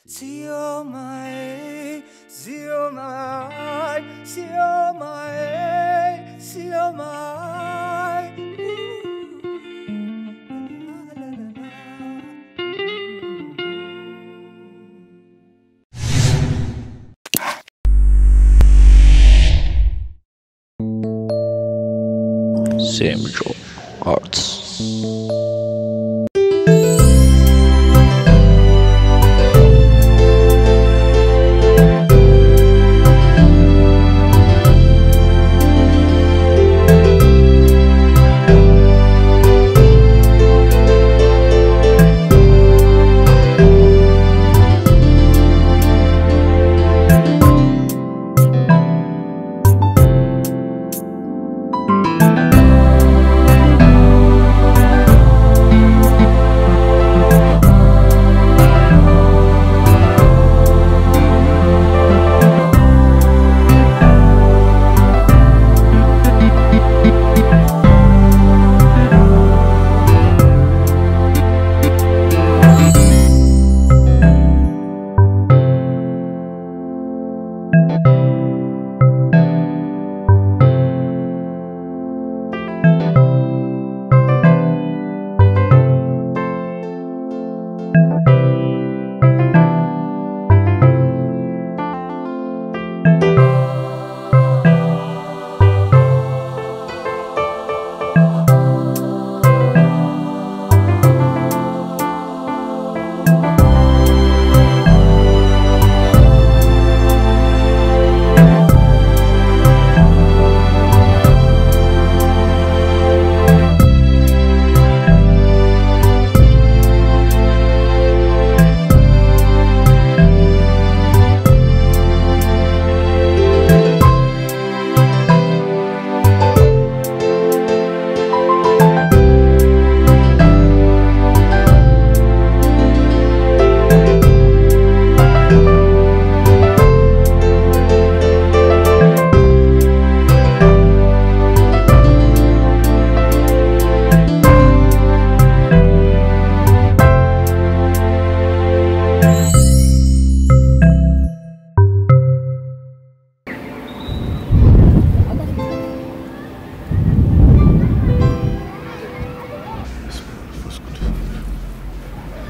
Siomai, siomai, siomai, siomai. Semjo Arts.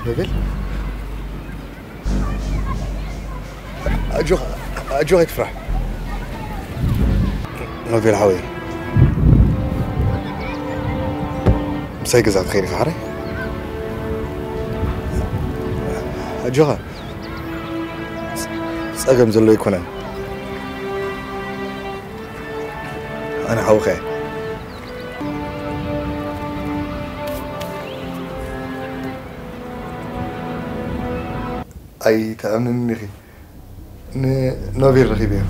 ኖቤል፣ ኣጆኻ፣ ኣጆኻ ኣይትፍራሕ። ኖቤል ሓወይ፣ ምሳይ ገዛ ትኸይድ ኢኻ ሓራይ? ኣጆኻ፣ ጸገም ዘሎ ኣይኮነን። ኣነ ሓውኻ እየ። ኣይትኣምንኒ ኢኺ። ንኖቤል ረኺበዮ።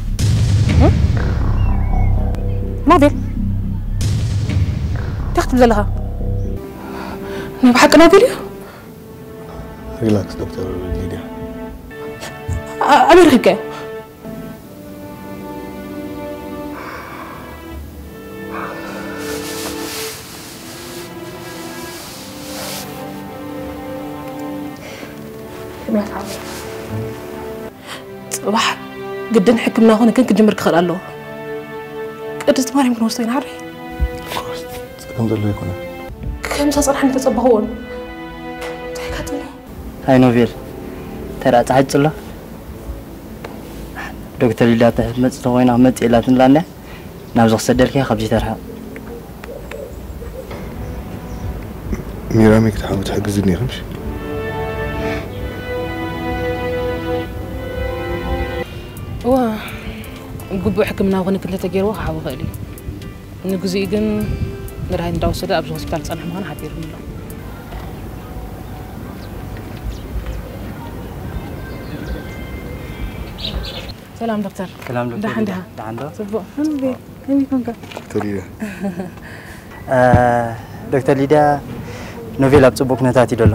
ኖቤል? እንታይ ክትብል ዘለኻ? ናይ ብሓቂ ኖቤል እዩ? ሪላክስ ዶክተር ሊድያ። ኣበይ ረኺብካዮ? ጽባሕ ግድን ሕክምና ኮነ ግን ክጅምር ክኽእል ኣለዎ። ቅድስቲ ማርያም ክንወስዶ ኢና ሓራይ። ጸገም ዘሎ ኣይኮነን። ከምሳ ጽናሕ እንተጸበኽዎን እንታይ ካጥኒ? ሃይ ኖቬል፣ ተራ ጸሓይ ጽሎ ዶክተር ሊዳ ትመጽእ ተኾይና መጽእ ኢላትንላና ናብዚ ክሰደልኪ እያ ካብዚ ተርሓቕ። ሚራሚ ክትሓሙ ትሕግዝኒ ኢኺ ምሽ? እዋ ግቡእ ሕክምናዊ ክንክን እንተተገይርዎ ክሓዊ ይኽእል እዩ። ንግዚኡ ግን መድሃኒት እንዳወሰደ ኣብዚ ሆስፒታል ዝጸንሕ ምዃኑ ሓቢሩኒ ኣሎ። ሰላም ዶክተር። ሰላም ዶክተር ደሓን ሊዳ። ዲኻ? ደሓን ዶ? ጽቡቕ። ከመይ ከመይ ኮንካ? ዶክተር ሊዳ እ፣ ዶክተር ሊድያ ኖቬል ኣብ ጽቡቕ ኩነታት እዩ ዘሎ።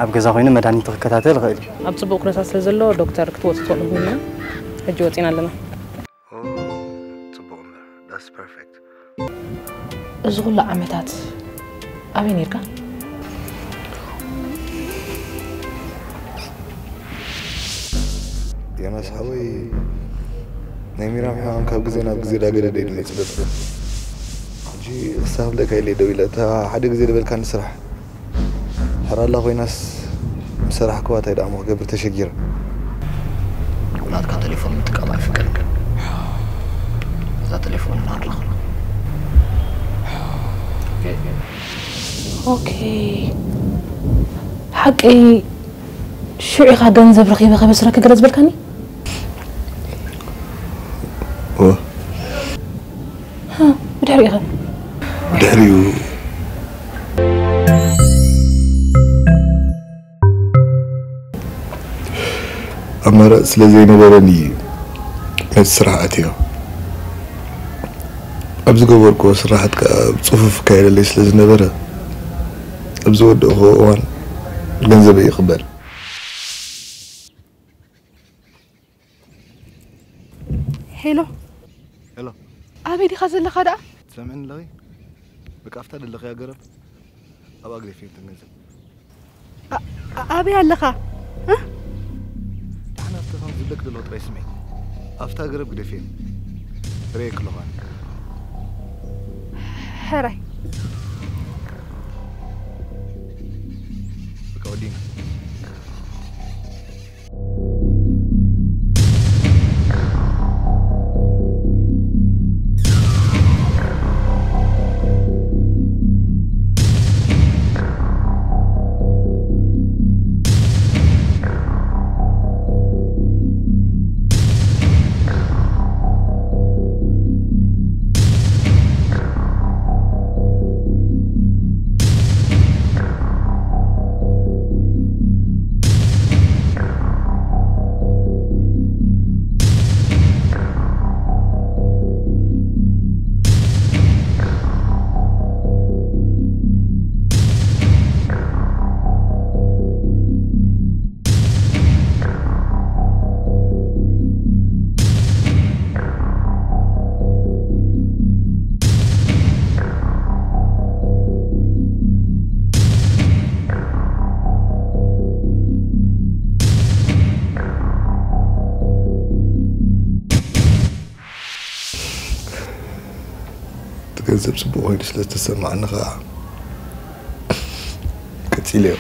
ኣብ ገዛ ኮይኑ መድሃኒቱ ክከታተል ይኽእል እዩ። ኣብ ጽቡቕ ኩነታት ስለ ዘሎ ዶክተር ክትወጽእ ትኽእሉ ምኾኑ ሕጂ ወጺና ኣለና። ጽቡቕ እምበር that's perfect። እዚ ኩሉ ዓመታት ኣበይ ነርካ? ዮናስ ሓወይ፣ ናይ ሚራም ሕማም ካብ ግዜ ናብ ግዜ ዳገደደ እዩ ዝመጽእ ዘሎ። ሕጂ ክሳብ ለካ ኢለ ደው ኢለ፣ እታ ሓደ ግዜ ዝበልካኒ ስራሕ ሕራላ ኮይናስ፣ ምስ ሰራሕክዋ እንታይ ደኣ እሞ ክገብር ተሸጊረ። ናትካ ቴሌፎን ምጥቃም ኣይፍቀድን። እዛ ቴሌፎን ናርለኹ። ኦኬ፣ ሓቀይ ሽዑ ኢኻ ገንዘብ ረኺበ ከበስረኪ ገለ ዝበልካኒ? ኦ ብድሕሪኡ ኸ? ብድሕሪኡ ኣማራፂ ስለ ዘይነበረኒ እዩ ነቲ ስራሕ ኣትዮ። ኣብ ዝገበርክዎ ስራሓት ከዓ ብፅፉፍ ይካየደለይ ስለ ዝነበረ፣ ኣብ ዝወደእክዎ እዋን ገንዘበይ ይቕበል። ሄሎ፣ ሄሎ። ኣበይ ዲኻ ዘለኻ ደኣ? ትሰምዕኒ ኣለኺ? በቃ ኣብታ ደለኽያ ገረብ ኣብኣ ግደፍየን እተን ገንዘብ። ኣ- ኣበይ ኣለኻ? እ? ደሓን ኣብቲ ከም ዝብለክ ደለኹ ጥራይ ስምዒ። ኣብታ ገረብ ግደፍየን። ርእየክ ኣለኹ ኣነ። ሕራይ። በቃ ወዲእና። እቲ ገንዘብ ጽቡቕ ኮይኑ ስለ ዝተሰማዓኒ ኸዓ ቀጺለዮ።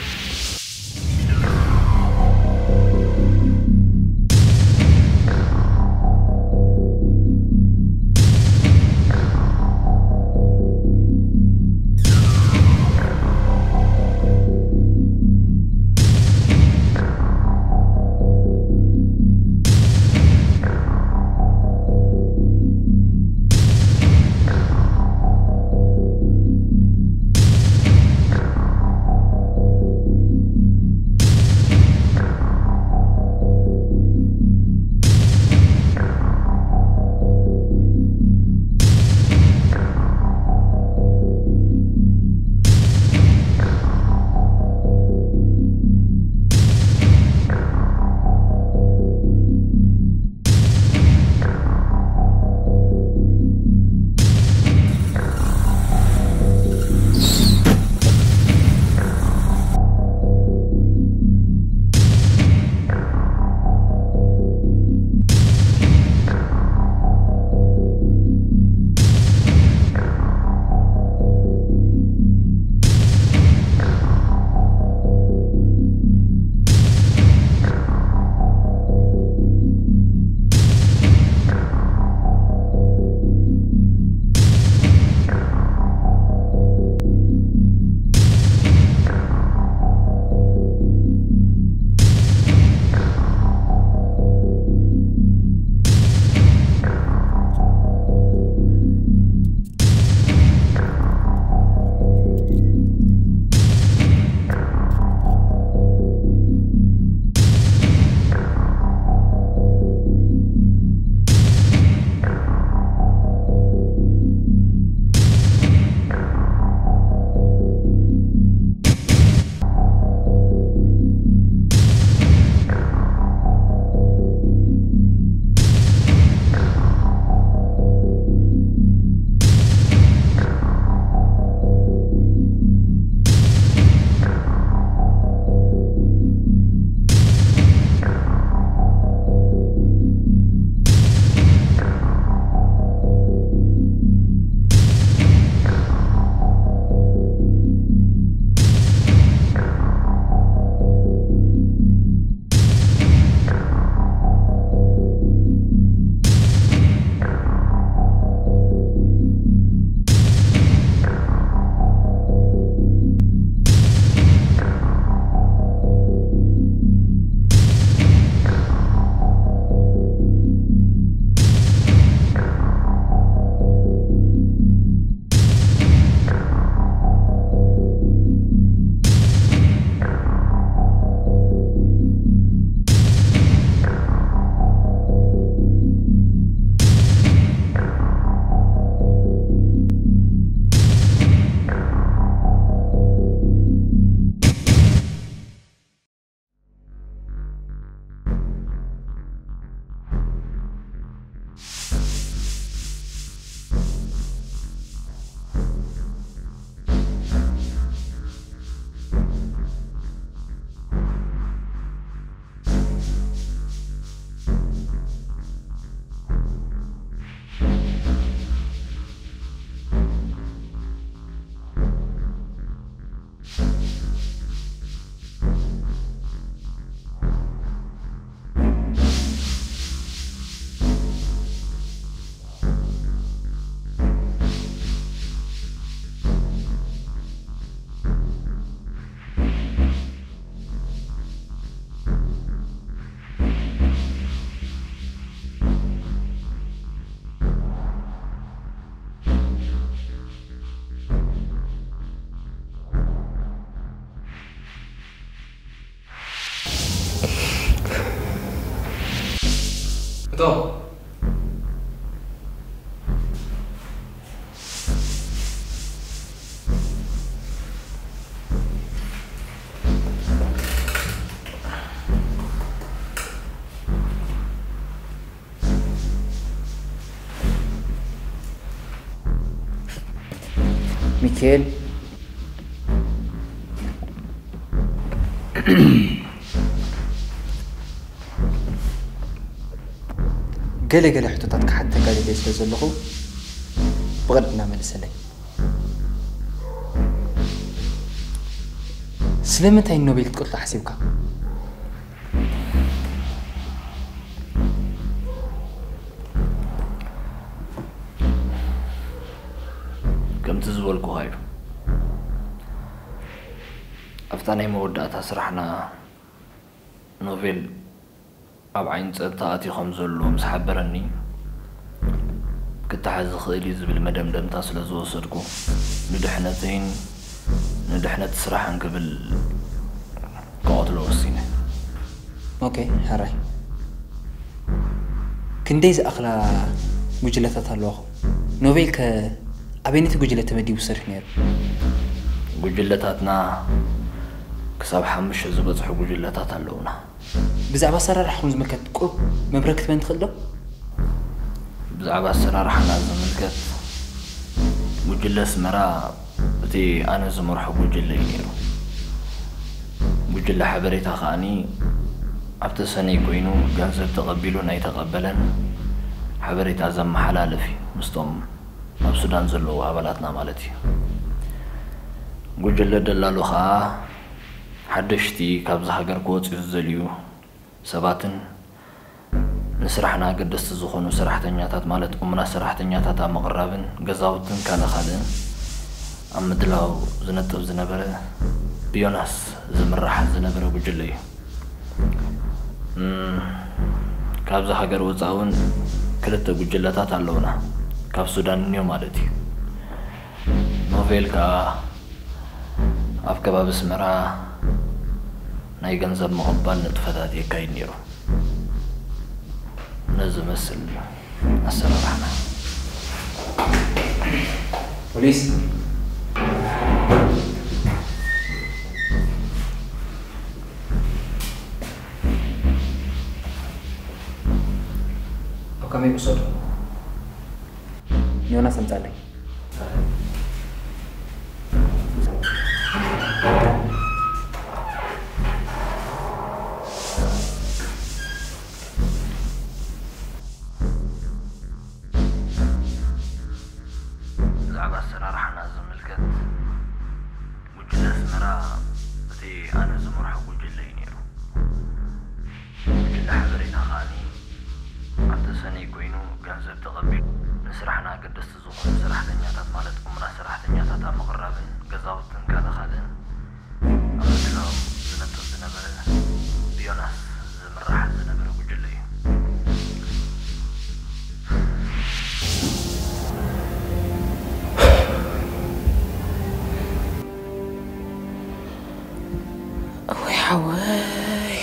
ቶም። ሚካኤል፣ ገለ ገለ ሕቶታት ክሓተካ ደልየ ስለ ዘለኹ ብቕድሚና መልሰለይ። ስለምንታይ ኖቤል ክትቀትሎ ሓሲብካ? ከምቲ ዝበልኩኻ እዩ። ኣብታ ናይ መወዳእታ ስራሕና ኖቬል ኣብ ዓይኒ ጸጥታ ኣትዩ ከም ዘሎ ምስ ሓበረኒ፣ ክተሓዝ ዝኽእል እዩ ዝብል መደምደምታ ስለ ዝወሰድኩ፣ ንድሕነተይን ንድሕነት ስራሕን ክብል ክቐትሎ ወሲነ። ኦኬ፣ ሕራይ። ክንደይ ዝኣኽላ ጉጅለታት ኣለዋኹም? ኖቬል ከ ኣበይነቲ ጉጅለ ተመዲቡ ዝሰርሕ ነይሩ? ጉጅለታትና ክሳብ ሓሙሽተ ዝበጽሑ ጉጅለታት ኣለውና። ብዛዕባ ኣሰራርሓኹም ዝምልከት ቁሩብ መብርሂ ክትበኒ ትኽእል ዶ? ብዛዕባ ኣሰራርሓና ዝምልከት፣ ጉጅለ ኣስመራ እቲ ኣነ ዝመርሖ ጉጅለ እዩ ነይሩ። ጉጅለ ሓበሬታ ከኣኒ ኣብ ተሰነይ ኮይኑ ገንዘብ ተቐቢሉን ኣይተቐበለን ሓበሬታ ዘመሓላልፍ እዩ ምስቶም ኣብ ሱዳን ዘለዉ ኣባላትና ማለት እዩ። ጉጅለ ደላሎ ከኣ ሓደሽቲ ካብዛ ሃገር ክወጽኡ ዝደልዩ ሰባትን ንስራሕና ኣገደስቲ ዝኾኑ ሰራሕተኛታት ማለት እሙናት ሰራሕተኛታት ኣብ ምቕራብን ገዛውትን ካልእ ካልእን ኣብ ምድላው ዝነጥፍ ዝነበረ ብዮናስ ዝምራሕ ዝነበረ ጉጅለ እዩ። እም፣ ካብዛ ሃገር ወፃእ እውን ክልተ ጉጅለታት ኣለውና፣ ካብ ሱዳን እንዮ ማለት እዩ። ኖቬል ከዓ ኣብ ከባቢ ኣስመራ ናይ ገንዘብ ምቕባል ንጥፈታት የካይድ ነይሩ። ነዚ መስል ኣሰራርሓና። ፖሊስ፣ ኣብ ከመይ ክውሰዱ? ዮናስ ኣምጻለይ። ብዛዕባ ኣሰራርሓና ዝምልከት፣ ጉጅለ ኣስመራ እቲ ኣነ ዝመርሖ ጉጅለ እዩ ነይሩ። ጉጅለ ሓበሬታ ከኣኒ ኣብቲ ሰነይ ኮይኑ ገንዘብ ተቐቢሉ ንስራሕና ኣገደስቲ ዝኾኑ ሰራሕተኛታት ማለት እሙናት ሰራሕተኛታት ኣብ ምቕራብን ገዛውትን ካልእ ካልእን ኣብ ምድላው ዝነጥፍ ዝነበረ ብዮናስ ዝምራሕ ዝነበረ ጉጅለ እዩ። እወይ ሓወይ፣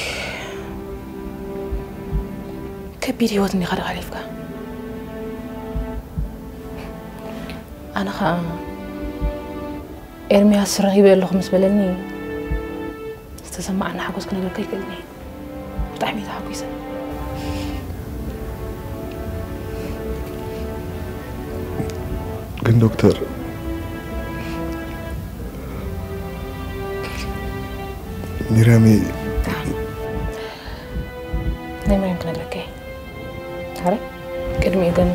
ከቢድ ህይወት እንዲኻ ደኣ ሓሊፍካ። ኣነ ኸኣ ኤርምያስ ረኺበ ኣለኹ ምስ በለኒ ዝተሰማዓኒ ሓጎስ ክነግረካ ኣይክእልን እየ። ብጣዕሚ እየ ተሓጒሰ። ግን ዶክተር፣ ሚራሚ፣ ናይ መርያም ክነግረካ እየ። ኣረ ቅድሚኡ ግን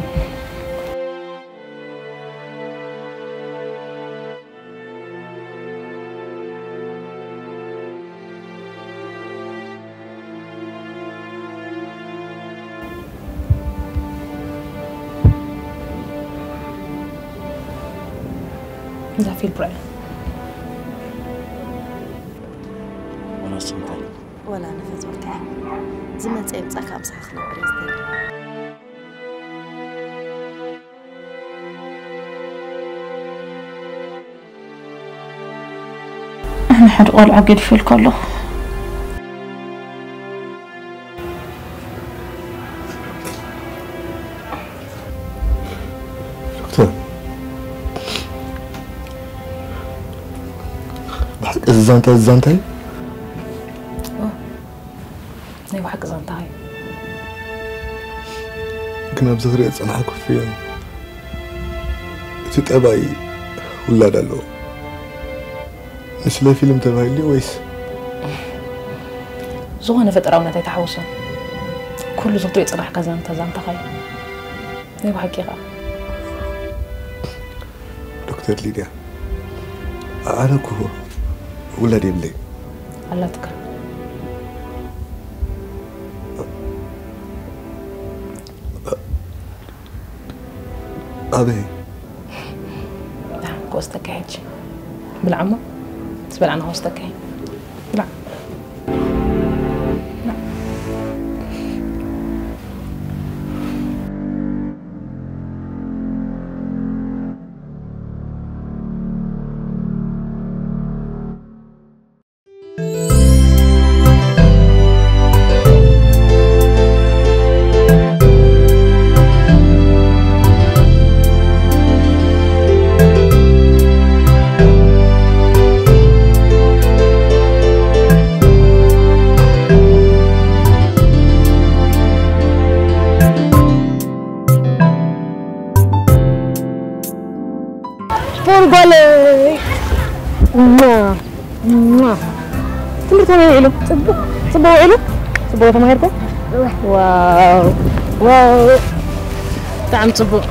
እዛ ፊልም ርኣያ። ወላ ንፈትወካ እየ። ዝመጸ ይምጻእ፣ ካብ ምሳኻ ክነብር እየ ዝደሊ። ኣነ ሓደ ቆልዓ ገዲፈልካ ኣለኹ። ዛንታ ዛንታይ ናይ ብሓቂ ዛንታ እዩ። ግን ኣብዚ ክሪኦ ዝጸናሕኩ ፍዮን፣ እቲ ጠባይ ውላድ ኣለዎ። ንስለ ፊልም ተባሂሉ ወይስ? ዝኾነ ፈጠራውነት ኣይተሓወሶን። ኩሉ ዝኽትሪኦ ጽናሕካ ዛንታ ዛንታኻ እዩ። ናይ ብሓቂ ኸኣ። ዶክተር ሊድያ፣ ኣነ እኮ ውላድ የብለይ። ኣላትካ። ኣበይ? ክወስደካ ሕጂ። ብላዕ እሞ፣ ምስ በላዕና ክወስደካ እየ። ብላዕ። ፎር ጓለይ። ማ፣ ማ። ትምህርቲ ከመይ ውዒሉ? ጽቡቕ፣ ጽቡቕ ውዒሉ? ጽቡቕ ተማሂርኩም? እወ። ዋው፣ ዋው። ብጣዕሚ ጽቡቕ።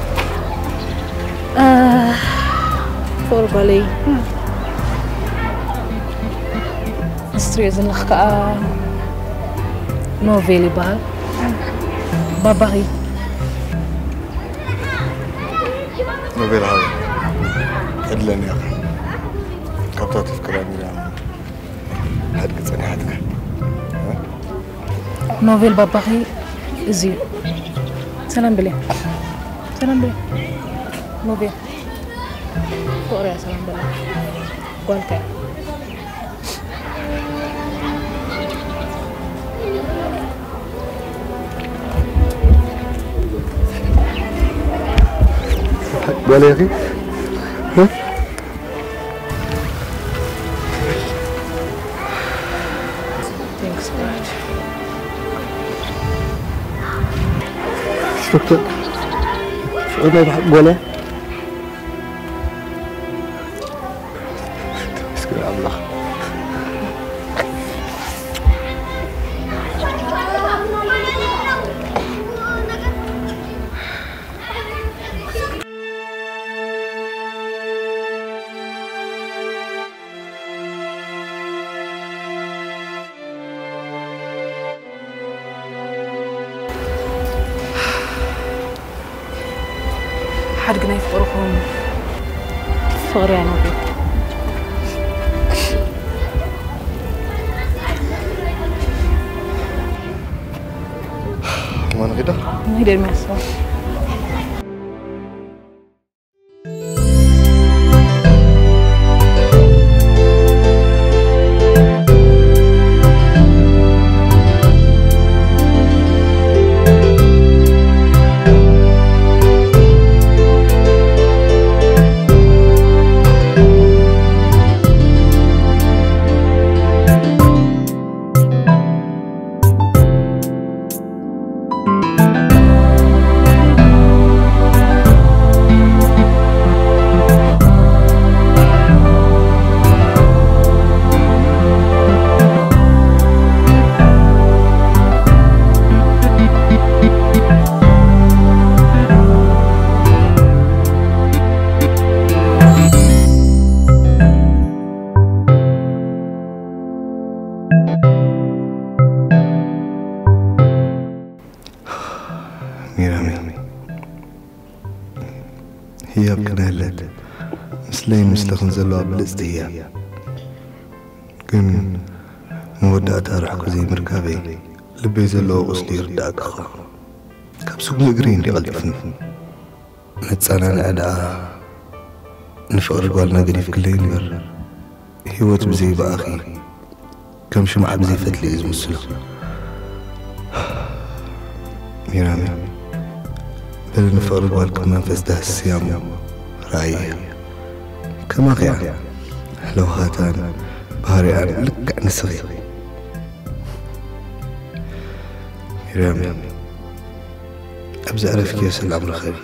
አ፣ ፎር ጓለይ። እዚ ትሪኦ ዘለኺ ከኣ ኖቬል ይበሃል። ባባኺ። ኖቤል ሓወይ፣ ዕድለኛ ኢኻ። ካብታ ተፍቅራ ሚርያም ሓድጊ ጸኒሓትካ። ኖቤል ባባኺ እዚ እዩ። ሰላም ብልያ። ሰላም ብልያ። ኖቤል። ፍቕሪ እያ ሰላም በላ። ጓልካ እያ። ጓለይ ኢኺ? እ? Thanks, Brad. ፍቅር፣ ፍቅር ናይ ብሓቂ ጓለይ? ተመስገን ኣምላኽ። ሓድጊ ናይ ፍቕርኹም ፍቕሪ ኣናቱ። ማን ኺዳ? ንሂድ ኤርሚያስ። ሚራሚ፣ ህያብ ክነህለት ምስለይን ምስለኽን ዘለዋ ብልጽቲ ህያብ። ግን መወዳእታ ርሕቁ ዘይምርካበይ ልበይ ዘለዎ ቁስሊ ይርዳእካ ኸ። ካብ ስጉሚ እግረይ እንዲ ቀልጢፍኒ። መጸናንዒ ደኣ ንፍቕሪ ጓልና ገዲፍክለይ እምበር፣ ህይወት ብዘይ ብኣኺ ከም ሽምዓ ብዘይ ፈትሊ እዩ ዝምስሎ። ሚራሚ፣ በሊ ንፍቕሪ ጓልኪ መንፈስ ዳህስያ እሞ ረኣይያ። ከማኺ እያ ለውሃታን ባህሪኣን ልክዕ ንስኺ። ሚርያም፣ ኣብዚ ዕረፍኪ ሰላም ርኸቢ።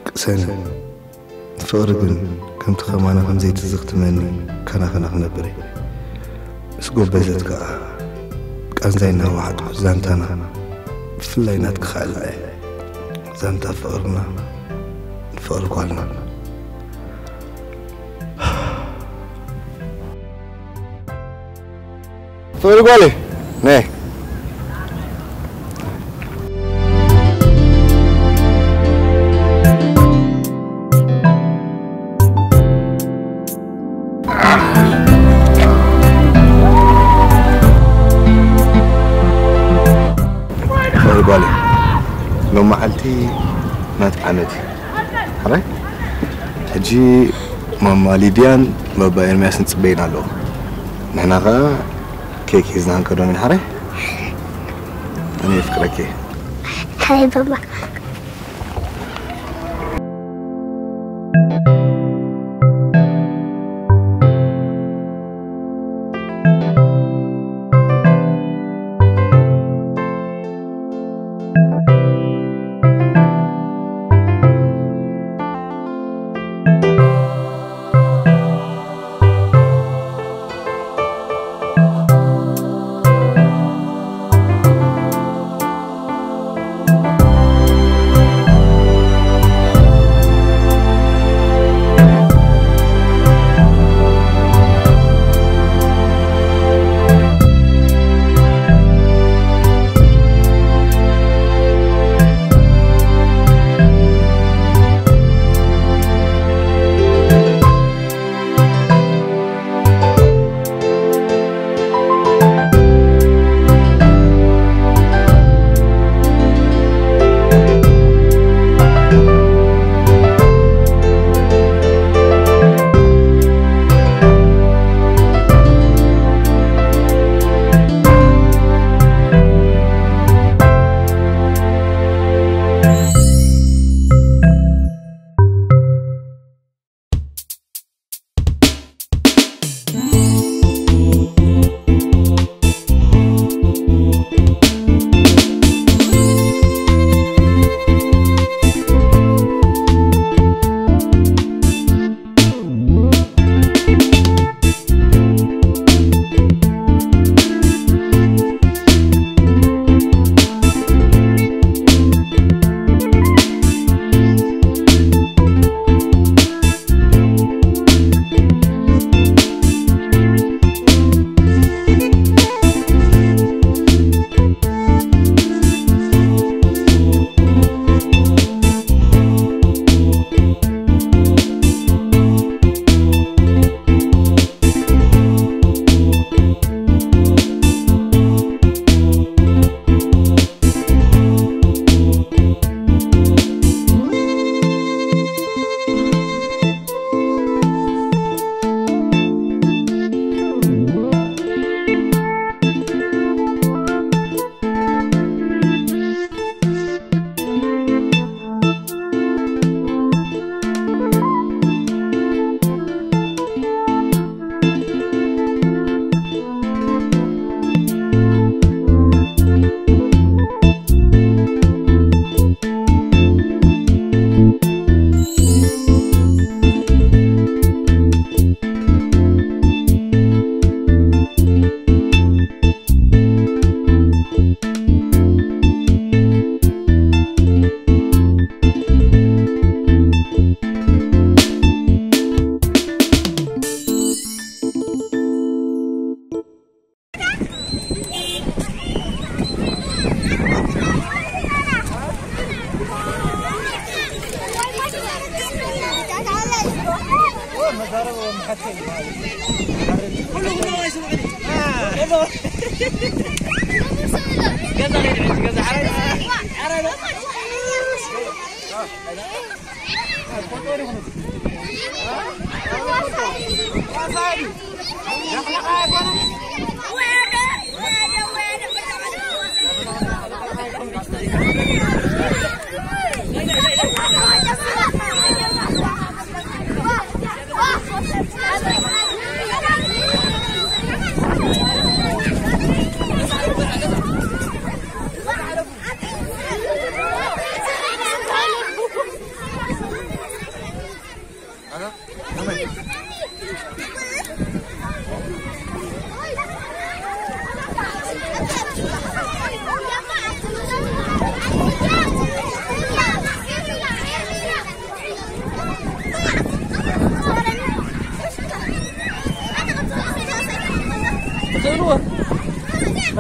ቅሰኒ። ፍቕሪ ግን ከምቲ ከማና ከም ዘይትዝኽትመኒ ከና ከና ክነብር እየ። ምስ ጎበዘት ከኣ ቃንዛይ እናወሓጥኩ ዛንታና ብፍላይ ናትኪ ከዕልላ እየ። ዛንታ ፍቕርና ንፍቕሪ ጓልና። ፍቕሪ ጓለይ፣ ነይ። ፍቕሪ ጓለይ፣ ሎም መዓልቲ ናትኪ ዓመት እዩ። ሕራይ? ሕጂ ማማ ሊድያን ባባ ኤርምያስን ጽበይና ኣለዉ። ንሕና ኸኣ ኬክ ሒዝና ክንከዶም ኢና። ሕራይ? ኣነ የፍቅረኪ። ሕራይ ባባ።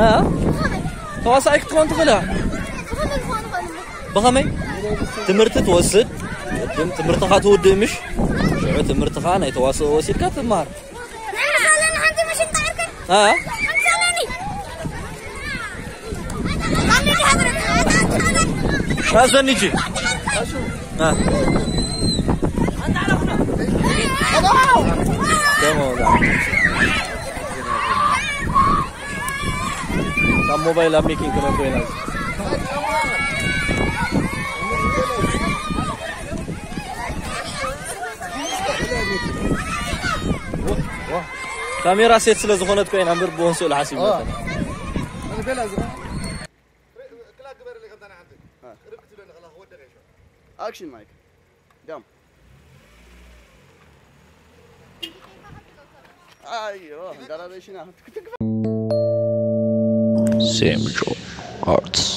እ? ተዋሳኣይ ክትኮን ትኽእል ኢኻ። ብኸመይ? ትምህርቲ ትወስድ፣ ቅድም ትምህርትኻ ትውድእ፣ ምሽ? ሽዑ ትምህርትኻ ናይ ተዋስኦ ወሲድካ ትምሃር። እ? ኣዘኒጂ። እ። ደሞ ዛ። ካብ ሞባይል ኣብ ሜኪንግ ክነኮ ኢና። ካሜራ ሴት ስለ ዝኾነት ኮይና እምበር ብወንስኡ ሓሲብ። ኣክሽን ማይክ ዳም። ኣዮ እንዳራበሽና። ሴምጆ ኣርትስ።